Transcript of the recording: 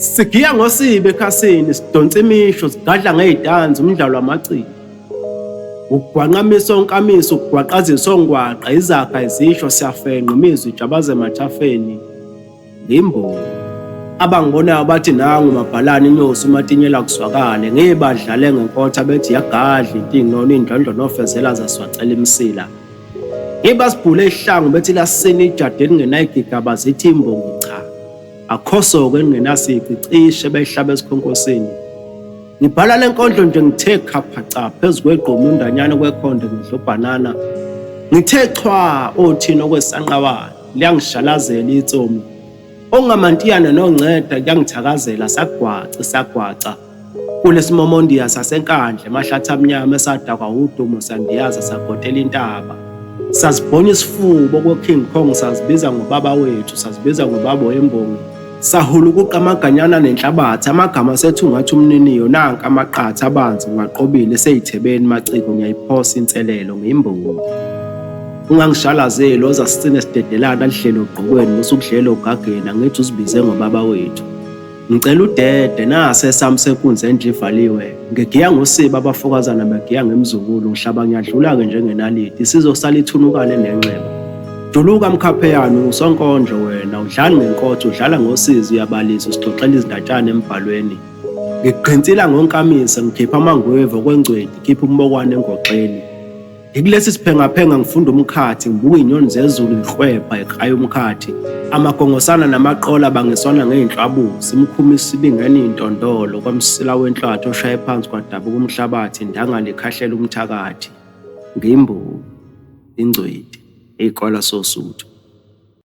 Sigiya ngosiba ekhasini, sidonsa imisho, sigadla ngey'tanzi umdlalo wamaciko. Ukugwanqamisa onkamisa, ukugwaqazisa ongwaqa, izaga izisho, siyafenqa imizwa ijabaze emathafeni. Ngimbongi. Abangibonayo bathi nangu umabhalane inyosi umatinyela kuzwakale, ngibadlale ngenkotha bethi yagadla intinginono indlondlo nofezela zaswacela imisila. Ngibasibhule ihlangu bethi lasina ijadi elingenayigigaba zithi imbongi cha. Akhosoke elingenasici cishe beyihlaba esikhonkosini. Ngibhala le nkondlo nje ngithe khaphaca phezu kwegqomu undanyana kwekhonde ngidla ubhanana. Ngithe chwa othini okwesanqawana liyangishalazela itsomi. Ongamantiyana nonceda kuyangithakazela sagwaca sagwaca. Kulesimomondiya saseNkandla emahlathi amnyama esadakwa udumo sandiyaza sagotela intaba. Sazibhonya isifuba okwe-King Kong sazibiza ngobaba wethu sazibiza ngobaba wembongi. Sahulukuqa amaganyana nenhlabathi amagama sethungathi umniniyo nanka amaqatha abanzi ngiwaqobile eseyithebeni maciko ngiyayiphosa inselelo ngiyimbongi. Ungangishalazeli oza sicine sidedelana lidlele ogqokweni musukudlela ogageni angithi uzibize ngobaba wethu. Ngicela udede nase esami senkunzi endle ivaliwe ngigiya ngosiba abafokazana begiya ngemzukulu ngihlaba ngiyadlula-ke njengenaliti sizosala ithunukale nenxeba juluka mkhapheyana usonkondlo wena udlali ngenkotho udlala ngosizi uyabalisa usixoxela izindatshana embhalweni ngigqinsila ngonkamisa ngikhipha amangwevu okwengcweti khipha umbokwane engoxeni Ngikulesi siphengaphenga ngifunda umkhathi ngibuka iy'nyoni zezulu ngihlwebha ekraya umkhathi amagongosana namaqola bangiswana ngey'nhlwabuzi imkhumisa ibingena iy'ntondolo kwamsila wenhlwathi oshaye phansi kwadabuka umhlabathi indangala ikhahlela umthakathi ngiyimbongi ingcweti iy'kola sosuthu.